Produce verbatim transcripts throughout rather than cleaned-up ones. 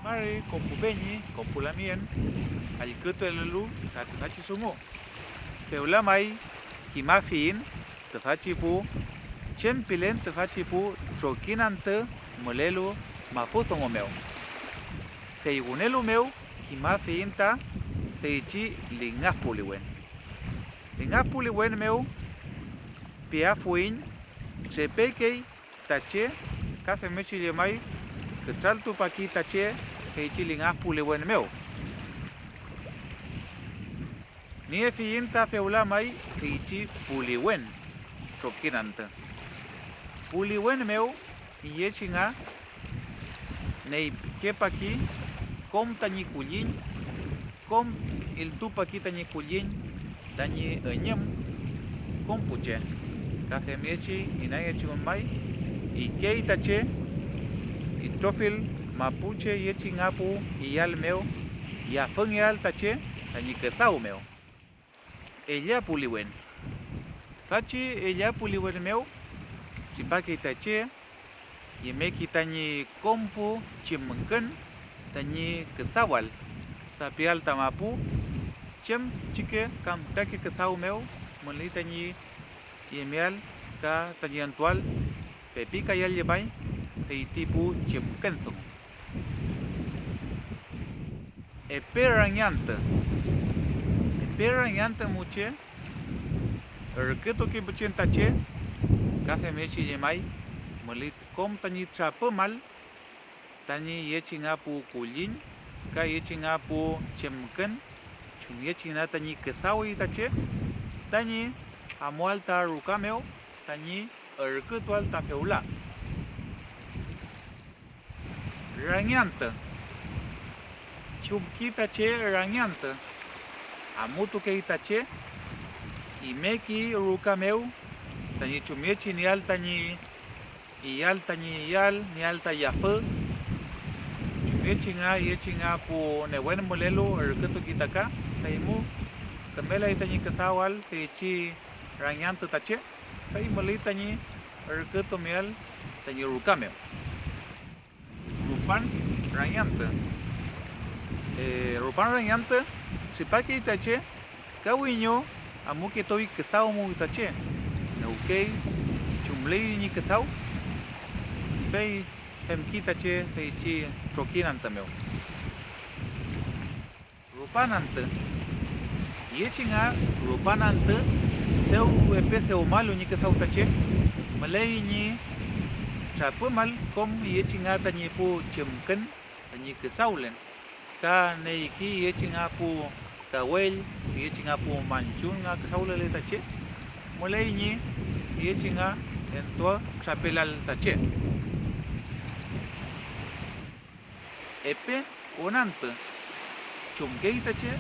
Mari kom pu peñi, kom pu lamngen, allkütulelu ta tüfachi dungu. Fewla may kimafiyiñ tüfachi pu chem pilen tüfachi pu trokiñ antü mülelu mapudungun mew. Fey wünelu mew kimafiyiñ ta feychi lingaf puliwen. Lingaf puliwen mew peafuiñ trepekey ta che, ka femngechi llemay kütraltupaki ta che feychi lingaf puliwen mew. Niefiyiñ ta fewla may feychi puliwen trokiñ antü. Puliwen mew iyechi nga neypikepaki kom tañi kulliñ, kom iltupaki tañi kulliñ tañi üñüm kom pu che, ka femngechi inangechi may ikey ta che itrofill mapuche yechi nga pu iyal mew yafüngeael ta che tañi küdaw mew. Ella puliwen. Tüfachi ella puliwen mew tripakey ta che, yemeki tañi kom pu chemkün tañi küdawal, sapial ta mapu, chem pichike kam fütrake küdaw mew müley tañi yemeael ka tañi entuael, pepikayal llemay feyti pu chemkün dungu. Epe rangiantü. Epe rangiantü mu che ürkütukepuchen ta che, ka femngechi llemay müley kom tañi trapümal tañi yechi nga pu kulliñ ka yechi nga pu chemkün, chumngechi nga tañi küdawi ta che tañi amuael ta ruka mew tañi ürkütuael ta fewla. Rangiantü. Chumki ta che rangiantü, amutukey ta che, imeki ruka mew tañi chumngechi nieael tañi iyal tañi iyal, nieael ta yafü, chumngechi nga iyechi nga pu newen mülelu ürkütuki ta ka, feymu kümelay tañi küdawal feychi rangiantü ta che, fey müley tañi ürkütumeael tañi ruka mew. Rupan rangiantü. Eh, rupan rangiantü tripakey ta che ka wiño amuketuy küdaw mu ta che, newkey, chumley ñi küdaw, fey femki ta che feychi trokiñ antü mew. Rupan antü. Iyechi nga rupan antü dew epe dewmalu ñi küdaw ta che, müley ñi trapümal kom iyechi nga tañi pu chemkün tañi küdawlen, ka neyki iyechi nga pu kawell, iyechi nga pu manchun nga küdawlele ta che, müley ñi iyechi nga entua trapelal ta che. Epe konantü, chumkey ta che,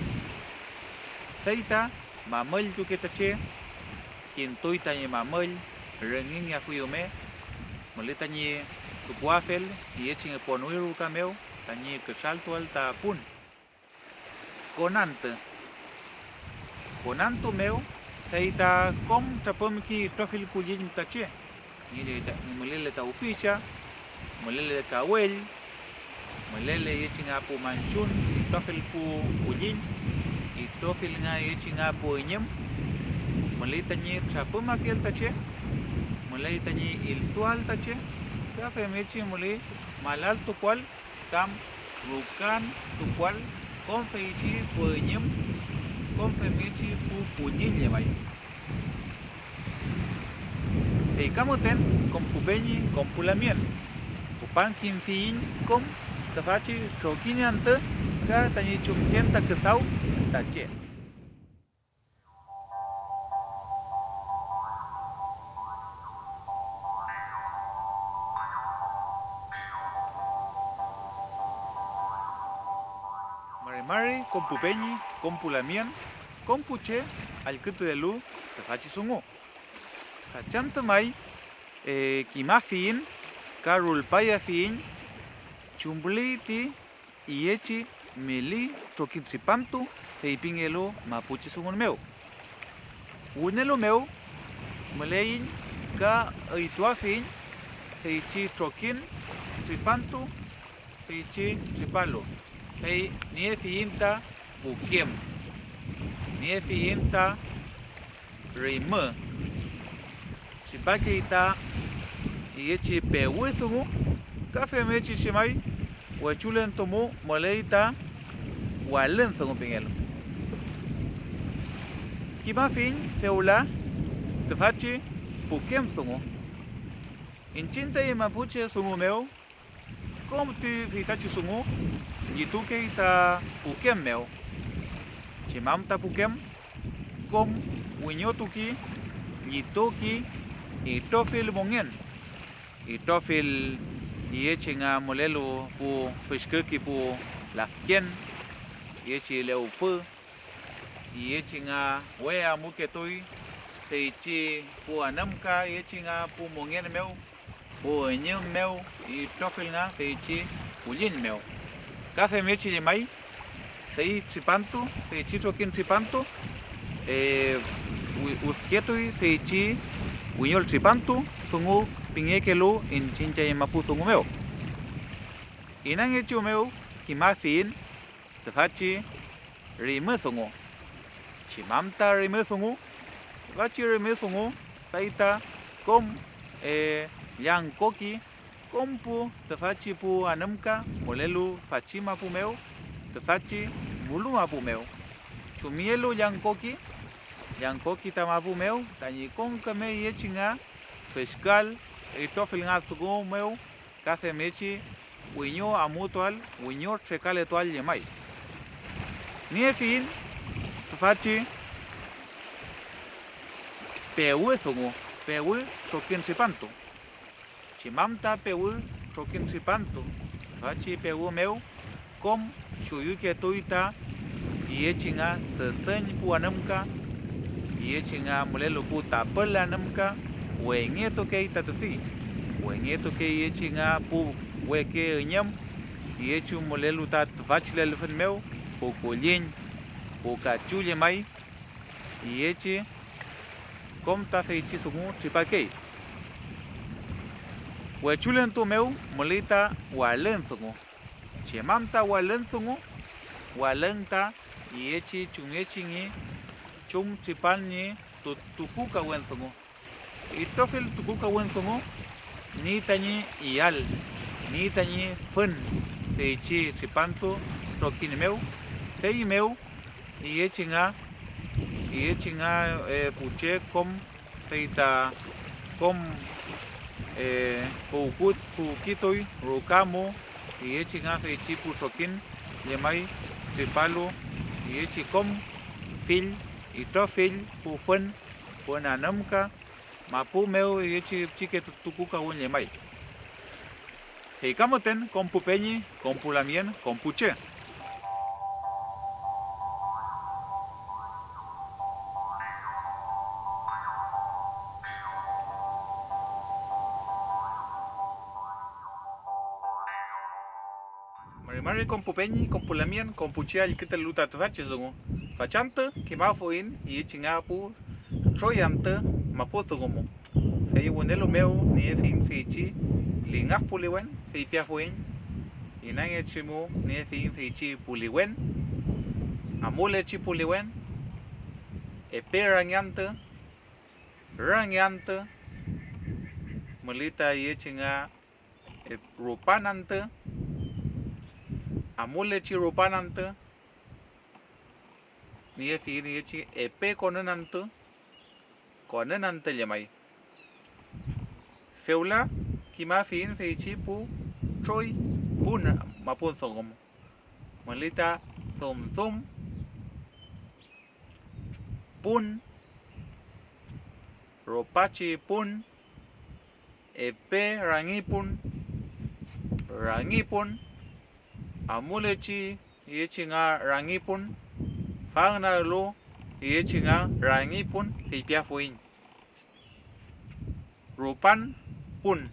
fey ta mamülltuke ta che, kintuy tañi mamüll, rüngingeafuy rume, müley tañi tukuafel iyechi ponwi ruka mew tañi kütraltuael ta pun. Konantü. Konantu mew, fey ta kom trapümki itrofill kulliñ ta che, mülele ta, mülele ta uficha, mülele kawell, mülele iyechi nga pu manchun, itrofill pu kulliñ, itrofill nga iyechi nga pu üñüm, müley tañi trapümafiel ta che, müley tañi iltuael ta che, ka femngechi müley malaltukuael kam rukan tukuael kom feychi pu üñüm, kom femngechi pu kulliñ llemay. Fey ka müten kom pu peñi, kom pu lamien, rupan kimfiyiñ kom tüfachi trokiñ antü ka tañi chumken ta küdaw ta che. Mari mari kom pu peñi, kom pu lamien, kom pu che allkütulelu tüfachi dungu. Fachantü may, eh, kimafiyiñ ka rulpayafiyiñ chumli ti iyechi meli trokiñ tripantu feypingelu mapuchi dungun mew. Wünelu mew müleiñ ka üytuafiyiñ feychi trokiñ tripantu feychi tripalu, fey niefiyiñ ta pukem, niefiyiñ ta rimü, tripakey ta iyechi pewü dungu, ka femngechi llemay wechulen dungu müley ta walün dungu pingelu. Kimafiñ fewla tüfachi pukem dungu. Iñchiñ taiñ mapuche dungu mew, kom ti feytachi dungu llitukey ta pukem mew. ¿Chem am ta pukem? Kom wiñotuki, llituki itrofill mongen, itrofill iyechi nga mülelu pu fishküki pu lafken, iyechi lewfü, iyechi nga we amuketuy feychi pu anümka iyechi nga pu mongen mew, pu üñüm mew itrofill nga feychi kulliñ mew. Ka femngechi llemay, fey tripantu, feychi trokiñ tripantu, eh, wi-, wüfketuy feychi wiñol tripantu dungu pingekelu iñchiñ taiñ mapu dungu mew. Inangechi mew kimafiyiñ tüfachi rimü dungu. ¿Chem am ta rimü dungu? Tüfachi rimü dungu fey ta kom, eh, llangkoki kom pu tüfachi pu anümka mülelu fachi mapu mew, tüfachi mulu mapu mew. ¿Chumngelu llangkoki? Llangkoki ta mapu mew tañi kom küme iyechi nga, fishkal, itrofill nga dungu mew, ka femngechi wiño amutual, wiño trekaletual llemay. Niefiyiñ tüfachi pewü dungu, pewü trokiñ tripantu. ¿Chem am ta pewü trokiñ tripantu? Tüfachi pewü mew kom chuyuketuy ta iyechi nga sesüñ pu anümka, iyechi nga mülelu pu tapül anümka, wengetukey ta tüfi, wengetukey iyechi nga pu weke üñüm, iyechi mülelu ta tüfachi lelfün mew, pu kulliñ, pu kachu llemay, iyechi kom ta feychi dungu tripakey. Wechulentu mew müley ta walün dungu. ¿Chem am ta walün dungu? Walün ta iyechi chumngechi ñi chum tripan ñi tu-, tukukawen dungu. Itrofill tukukawen dungu ni tañi iyael, ni tañi fün feychi tripantu trokiñ mew, feymew iyechi nga, iyechi nga, eh, pu che kom, fey ta kom, eh, puwkü-, puwkituy ruka mu iyechi nga feychi pu trokiñ llemay tripalu iyechi kom fill, itrofill pu fün, fün anümka, mapu mew iyechi pichike tu-, tukukawün llemay. Fey ka müten kom pu peñi, kom pu lamngen, kom pu che. Mari mari kom pu peñi, kom pu lamngen, kom pu che allkütulu ta tüfachi dungu, fachantü kimafuiñ iyechi nga pu troy antü mapu dungu mu. Fey wünelu mew niefiñ feychi lingaf puliwen, feypiafuiñ, inangechi mu niefiñ feychi puliwen, amulechi puliwen, epe rangiantü, rangiantü, müley ta iyechi nga, e, rupan antü, amulechi rupan antü, niefiyiñ iyechi epe konün antü, konün antü llemay. Fewla kimafiyiñ feychi pu troy pun mapudungun, müley ta dumdum, pun, rupachi pun, epe rangi pun, rangi pun, amulechi iyechi nga rangi pun, fagnaglu iyechi nga rangi pun, feypiafuiñ. Rupan pun.